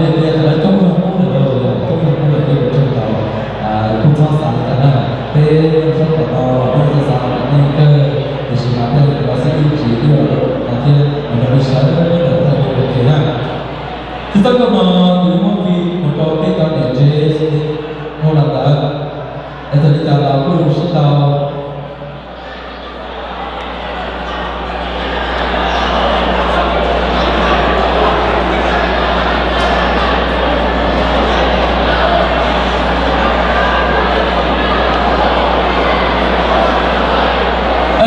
Li tias cov lawv coob yog Hmoob lawm, coob yog Hmoob lawm peb mus tsheej tau, kuj txhob xav li cas na. Peb txhob kom no los peb txhob xav kom nej kawg, tiam sis mas tej zaum xib hwb Tsis twb los thiab, nws nrog peb sawv daws thaij ua ke na. Txij txoj nkauj no nws muab vij mus rau peb cov niam tsev xwb, ua los ntawd, es txawm li cas los kuj zoo siab tau.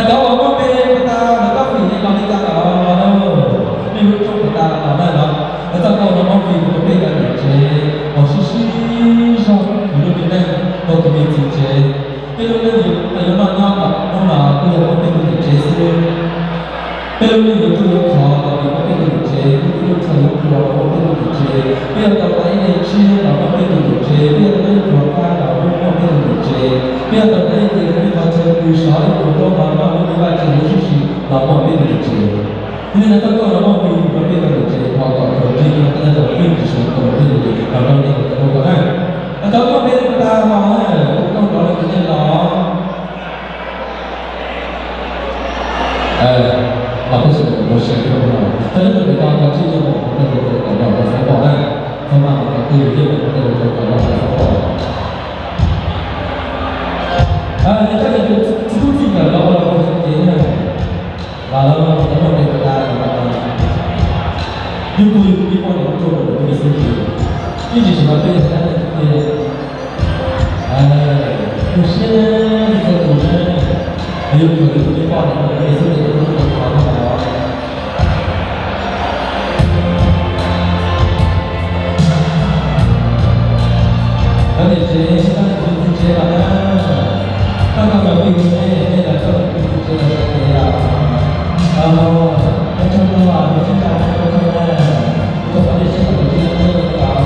Cov uas muab pe puag ta lawv tab fim li no li cas los, nej lub rooj puag ta los na los, lawv txoj nkauj no muab vij mus rau peb cov niam tsev uas sib sib zog khwv lub me neej rau tus me txiv tsev. Peb lub neej yuav noj nyob tom hnub no kuj yog muaj peb tug niam tsev xwb. Peb lub neej yuav ruaj yuav khov los vim muaj peb tug niam tsev, peb lub txhaum yuav pluag los muaj peb tug niam tsev, peb yuav tau tau ib daim tshiab los muaj peb tug niam tsev, peb yuav tau ib pluag qab los muaj peb tug niam tsev, peb yuav tau tau ib ce ib qho chaw pw sov ib pluag duab los muaj peb vaj tse huv sib si los muaj peb tug niam tsev. Yog li ntawd txoj nkauj no muab vij mus rau peb cov niam tsev thov kom txuas ntsig rau qab nyob rau peb tsis sawv rau peb lub neej los rau nej cov hluas nkauj na. Cov muaj peb lub tag hmo na, ua nkauj nrov li tus nej los. Los peb sawv daws ua siab rau no, thov nej tus niam no tau ntsib nej mus qhov twg los tau kom noj tau xav pom na, txhob maj mus qhov twg thiab mus qhov twg los tau kom noj tau xav pom. Yog koj yog tus txib tub txib nkawm los ua los ua txuj kev na, los los los los muaj peb lub tag hmo no, yug tug yug tug pib poj niam ua txuj ua tus me xwb ces, yeej tsis tsis mas peb yog tab tiag tiag. Tus siab txhua tus na, yug tug yug tug pib poj niam ua tus me xwb ces tus hlub tau qhov no los. Cov niam tsev, koj niam tsev txiv tsev los na, koj koj los vij hu nej, nej los koj niam tsev txiv tsev los sawv kev los. Ua tsaug ntau, ua tsaug ntau, ua tsaug ntau, ua tsaug ntau, ua tsaug ntau.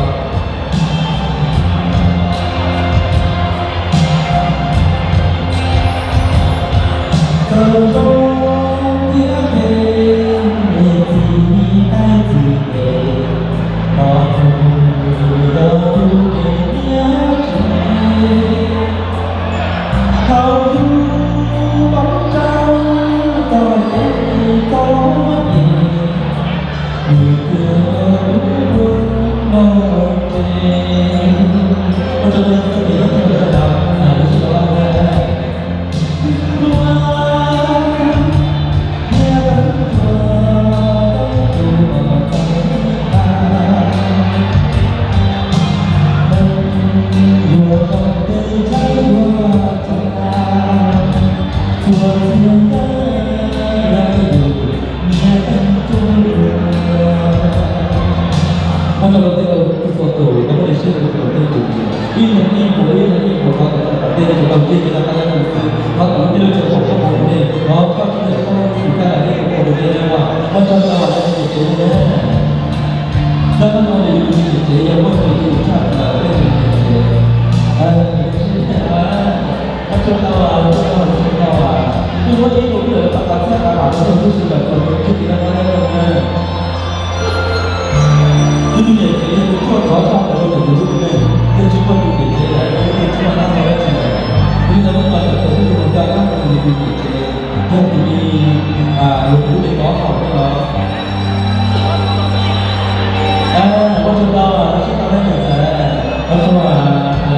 Txawm zoo thiab phem, niam txiv qaib txiv ces, hnov txog yog tus me niam tsev. Thaum yus poob rau txoj kev txom nyem, nws thiaj ua lub nroog ntse. Ua tsaug ntau, ua tsaug ntau, lub sij hawm no na. Ua tsaug rau txhua tus, tau muaj lub siab rau txhua tus, ib leeg ib puas, ib leeg ib puas, thov kom tej tug tau ntsib kev noj qab nyob zoo xwb, thov kom lub caij lub nyoog foom koob hmoov rau nej, thov Vajtswv txhua tus kab lam nyob ua rau nej na. Ua tsaug ntau, niam tsev na. Tab sis no yus tus niam tsev yog muaj tus tshaj plaws peb tus niam tsev. Ua tsaug ntau, ua tsaug ntau, ua tsaug ntau. Twb muab ib tug lawm, rov qab txhab qab mam rau txog tub si kom txog tus tub si noj qab nyob zoo na. Ib tug niam tsev yog tus ruaj khov tshaj plaws rau tus tus hlub tus neeg, yog tsis muaj tus niam tsev lawm, tus hlub neeg tsis muaj tab ntau dab tsi lawm. Yog li ntawd muab nco tawm tus hlub tus neeg coj qab tus niam tsev, yog tus me, yog tus hlub neeg kov haum no los. Ua tsaug ntau, sib tau neb niam txiv, ua tsaug, ua tsaug na.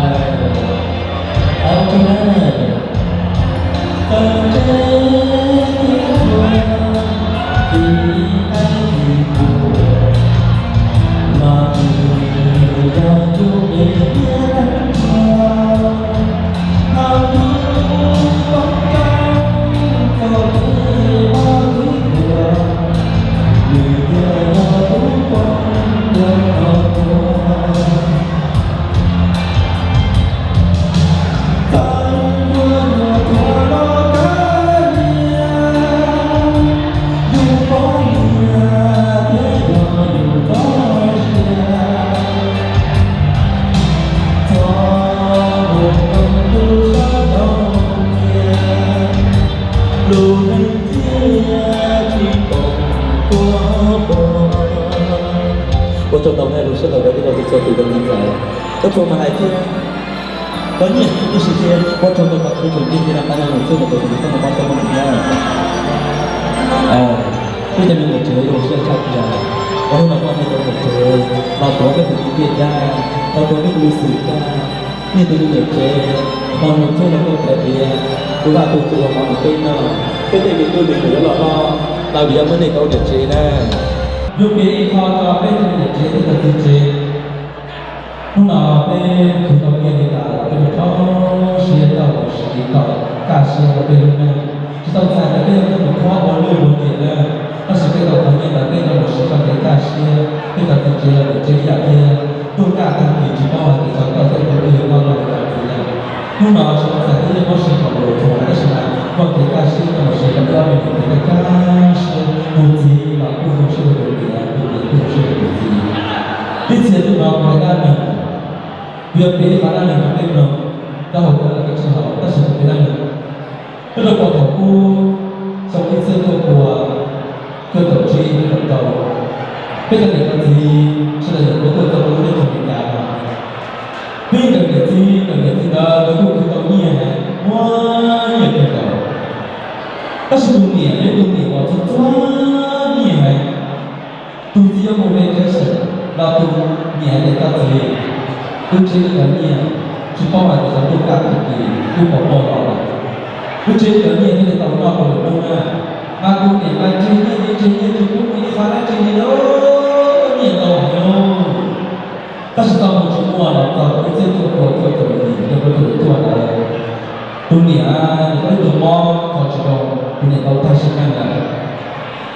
Lub neej thiaj tsis pom kua muag. Ua tsaug ntau nej zoo siab tau koj tib tau txhua tus koj txiv ntxawm, koj txhua mas hais thiab. Koj nyiam tib si thiab ua tsaug ntau koj txhua tus ntiag txiv na, pab no mus txhua tus tus txhua tus pab txhua tus thiab. Peb cov me nyuam tsev zoo siab tshaj plaws, ua hnub no muaj nej cov me nyuam tsev los tuav peb tus me tiaj dab, los tuav peb tus me xwm dab, nej tus me nyuam tsev los mus txhua tus koj txhua tias, kuv vaj tus txhua los mus peb no, peb tej me tub me nyuam yuav los noj, los vim yog muaj nej cov me nyuam tsev na. Yuav piav ib qho rau peb cov me nyuam tsev thiab cov txiv tsev. Hnub no peb khwv tau nyiaj li cas los peb rau siab tau mus siv tau kaj siab rau peb lub neej. Tsis tau txhais tias peb yuav tau mus qhuab ua luj ua liam na, tab sis peb tau qhov nyiaj ntawd peb tau mus siv tau kev kaj siab, peb cov txiv tsev los niam tsev ib yam thiab. Tuaj kaj tag kis tsis paub hais tias xyov koj thiab kuv twg yuav noj luaj li cas txiv na. Hnub no tsis tau txhais tias yeej muab siv kom luas thuam tab sis mas muaj kev kaj siab tau mus siv rau peb ob me nyuam kev kaj siab, tus txiv los kuj zoo siab rau tus niam, tus niam kuj zoo siab rau tus txiv. Ib txhia twb no kuv hais dab neeg, kuv yuav piav ib qho dab neeg rau peb mloog, rau hauv koj lawv koj tsis haus tab sis kuv piav dab neeg. Nyob rau puag thaum ub, xyoo ib txhiab cuaj pua cuaj caum tsib cuaj caum rau, peb cov niam cov txiv sawv daws nyuam qhuav tuaj txog rau lub teb chaws Amelikas no. Peb nkawm niam txiv, nkawm niam txiv ntawd nkawd kuj khwv tau nyiaj heev, muaj nyiaj kawg nkaus. Tab sis tus niam yog tus niam uas txog txog nyiaj heev. Tus txiv yuav mus vacation los tus niam hais tias koj txiv, wb tseb cov nyiaj, tsis paub hais tias xyov ntuj kaj tag kis wb puas muaj los lawm. Wb tseb cov nyiaj thiaj li tau noj rau lwm hnub na. Mas tus niam mas tseg nyiaj li tseg nyiaj tsis pub mus ib qho dab tsi li lauj, nyiaj ntau heev lauj. Tab sis txoj hmoo tsis muaj los txog ib txhiab cuaj pua cuaj caum yim, cuaj pua cuaj caum cuaj ntawd, tus niam nws tau ib tug mob kho tsis zoo, tus niam tau tag sim neej lawm.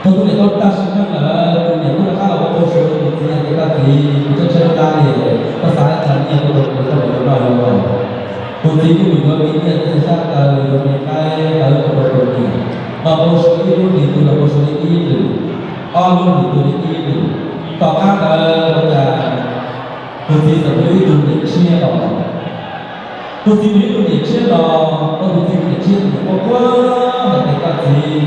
Thaum tus niam tau tag sim neej lawm, tus niam kuj rov qab los ua npau suav rau tus txiv hais tias koj txiv, kuv tshaib tshaib plab li, koj xa ib qho nyiaj tuaj rau kuv coj mus yuav noj yuav haus. Tus txiv kuj mus yuav me nyiaj txiag xyab taws, yuav me qaib ntawd tuaj rau tus niam, los npau suav ib lub hlis twg los npau suav li ib lwm, ob lub hlis twg li ib lwm. Tom qab ntawd ua cas tus txiv txawm muaj ib tug niam tshiab los. Tus txiv muaj ib tug niam tshiab los, ua tus txiv tus niam tshiab tus niam quaj quaj hais tias koj txiv,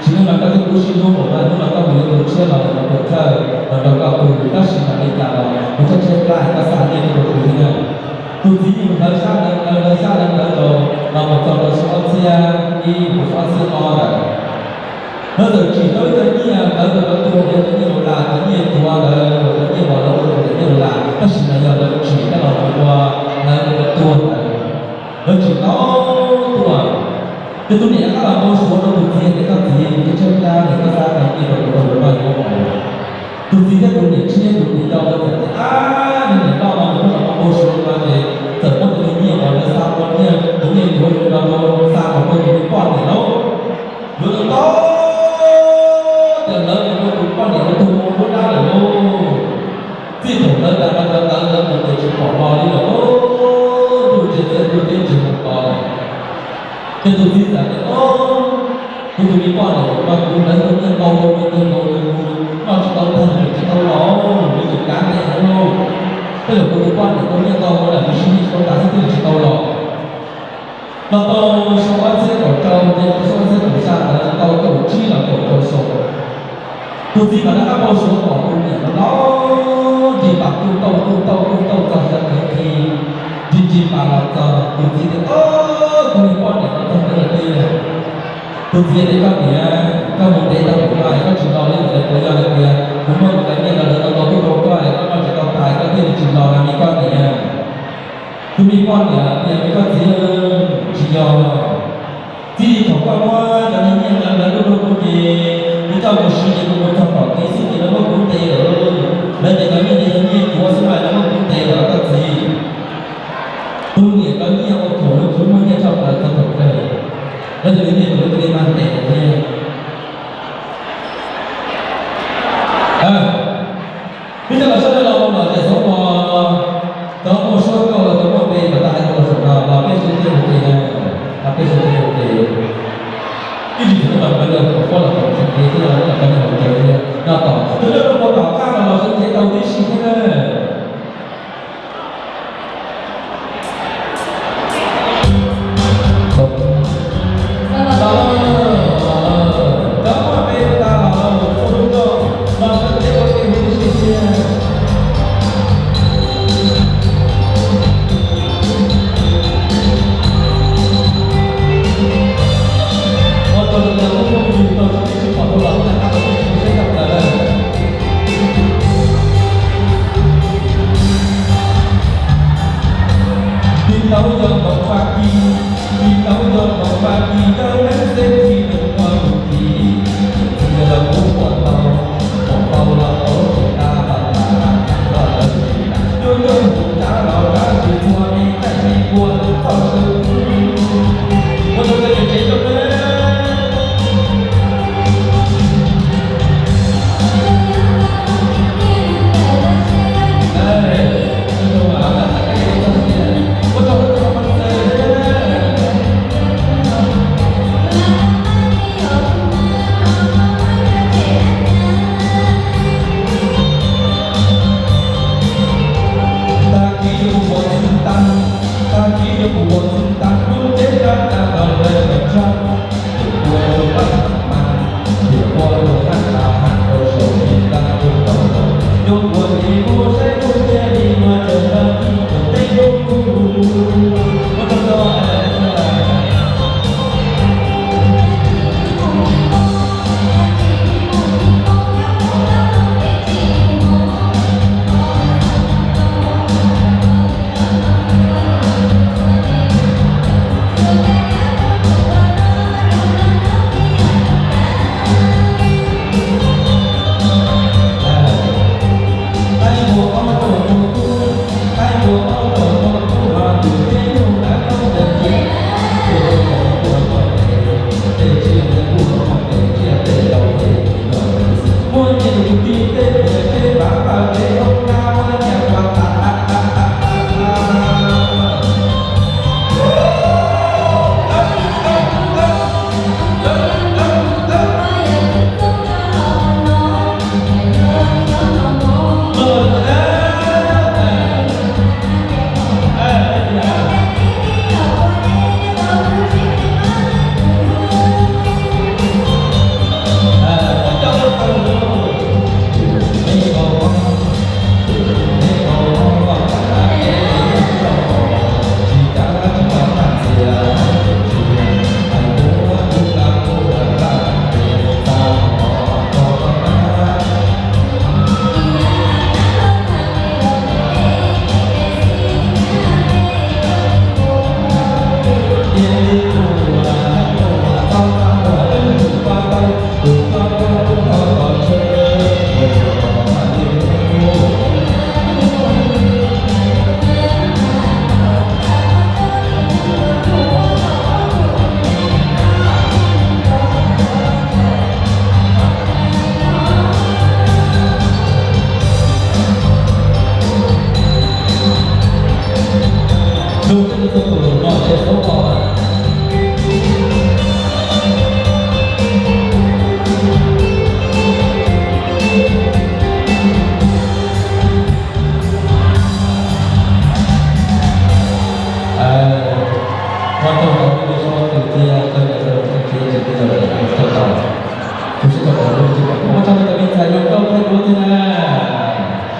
sim neej no koj thiab kuv sib hlub npaum no, hnub no koj mus yuav tus tshiab los lawm los tuam thawj los nrog koj pw, tab sis mas li cas los kuv tshaib tshaib plab es koj xa nyiaj tuaj rau kuv thiab na. Tus txiv yeej hlawv xyab hlawv ntawv hlawv xyab hlawv ntawv rau los mus txog rau xyoo ob txhiab ib mus xyoo ob txhiab ob ntawd. Lawv txawm tsim tau ib co nyiaj ntawd rau lawv tuag, yog cov nyiaj dollar, cov nyiaj tuav ntawd, cov nyiaj uas lawv ua rau cov nyiaj dollar, tab sis mas yog lawv tsim coj los mus ua hlawv rau lawv tuag ntawd. Lawv tsim tau tuaj, ces tus niam rov qab los npau suav rau tus txiv tias koj txiv, kuv tshaib tshaib plab es koj xa tau nyiaj rau kuv ua tus noj ua haus. Tus txiv thiab tus niam tshiab tus niam yau lawv txawm tias, ab, niag niam loj no nws twb los npau suav no ces txawm muab tus me nyiaj uas lawv xa ua nyiaj, tus nyiaj tuav no rau xa mus rau tus me poj niam lauj. Yuav tau tau ces lawv mus rau tus poj niam ua tug mus lub dab lawm lauj. Txij thaum ntawd tas mas cov ntawv ntawd mus ces tsis pom los li lawm lauj. Ntuj tsis txiv ntuj teb tsis mus tos lawm. Ces tus txiv txawm tias, kuv tus me poj niam mas kuv hlawv tau nyiaj ntau ua me kawg nkaus, noj tsis tau tag nws tsis tau los, nws tseem kav ntev heev lauj. Tej zaum kuv tus poj niam tau nyiaj ntau lawm nws siv nyiaj tsis tau tas xwb thiaj li tsis tau los. Los tau xyoo ob txhiab kaum rau ces xyoo ob txhiab kaum xya ntawd tau kaum tsib los kaum rau xyoo. Tus txiv mam rov qab npau suav pom tus niam no los nrig pas kuj tauj kuj tauj kuj tauj txog xyov kev khi, nrig nrig pas los txog tus txiv tias, tus me poj niam no txog ntawd lawm tiag. Tus txiv tias, koj niam, koj mus ntev tau mus no es koj tsis los li ntawd puas yog hais tias kuv muab kuv cov nyiaj ntawd lawv tau tau tuaj rau koj es koj noj tsis tau tas koj thiaj li tsis los no ne koj niam? Tus me poj niam tias, me koj txiv, tsis yog. Txij li thaum koj muab cov niag nyiaj ntawd lawv tuaj rau kuv ces kuv coj mus siv ces kuv mus txog tom kev xwb ces lawv muab kuv ntes lawm. Lawv tias cov nyiaj ntawd yog nyiaj tuav xwb mas lawv muab kuv ntes lawm koj txiv. Tus niam cov nyiaj ua thaum lawv tsuas muaj nyiaj tshaj plaws txog thaum kawg, lawv tias nws niaj tus lawv cia li mag ntes thiab. Peb cov los sab laj los mus lawm ces xyov uas cov muaj suab nkauj los cov muaj npe kom tau hais tau saum no los peb sib ntiag ua ke na, los peb sib ntiag ua ke. Ib tsis txhob los peb los kom pab los kom txog kev thiab los kom nej haus cawv thiab no tom tus lej rau puag tom qab los los sawv cev tau tib si thiab na. Los, cov muaj npe tas los txhua tus los sawv cev ua ke tib si thiab.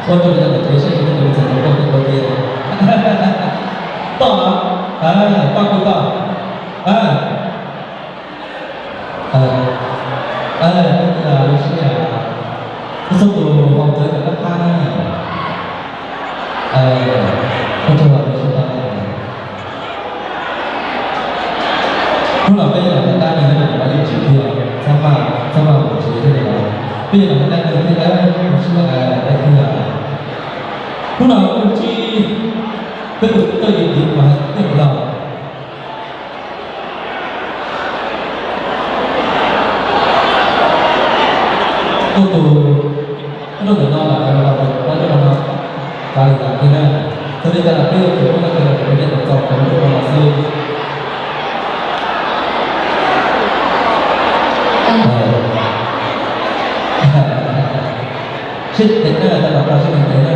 Ua rau cov niam tsev saib seb nws txawm tau koj tej koj tiag. Toj, toj kuj toj. Lub sij hawm, ib txog tus hau ntawd kom koj qab na. Ua rau lub sij hawm. Hnub no peb los hais dab neeg thiab, ib tsis tiag, txhob maj, txhob maj mus tsev thiab os. Peb los hais dab neeg thiab, ua siab dab thiab. Hnub no kuj ntsib peb tus tij Yim Tiv mas hais tiag los. Kuj tus, kuj tus no lawm, los ua lub no, kav liam tas kiag na. Txog li cas los peb yuav tsum muab tau kiag rau peb cov txaus tau lub no los xwb. Sib ntev na, tau los tau sib ntev na.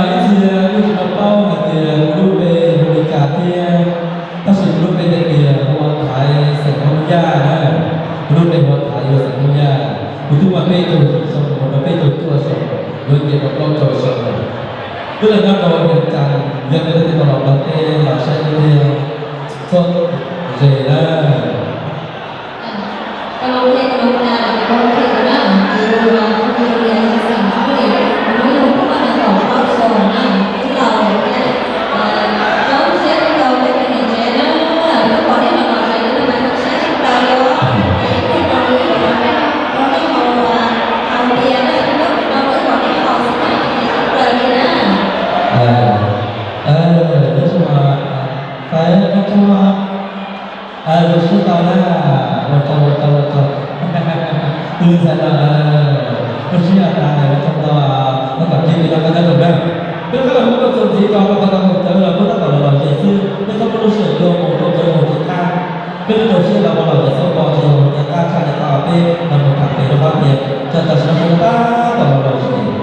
Ib txhia kuj tsis tau paub hais tias kuv lub npe hu li cas thiab, tab sis kuv lub npe hais tias hu ua Thaiv xeem Hoob Yaj na. Kuv lub npe hu ua Thaiv yog xeem Hoob Yaj. Kuv twb muaj peb caug yim xyoo mus rau peb caug cuaj xyoo, yuav nce rau plaub caug xyoo lawm. Twb los nyob rau Vias Cas, yog tias leej twg tau los nrog peb los saib thiab, txhob ze na. Tus sib tau na, ua tsaug, ua tsaug, ua tsaug. Lwm zaus no, lub sij hawm tas ua tsaug ntau, koj kom cia li no koj nyob ntawm na. Peb rov qab los hu tuaj txuas ntxiv tso, rau qhov tau mus txawv los kuj tab tom los lom zem xwb, peb txhob muab lub sij hawm tuaj mus tuaj txawv mus txawv tag. Peb rau rau siab los mus lom zem xwb, pom tsis yog mus txawv qab tshaj li qhov peb los mus tham pem rau qhov tias tam sim no sawv daws tab tom los lom zem.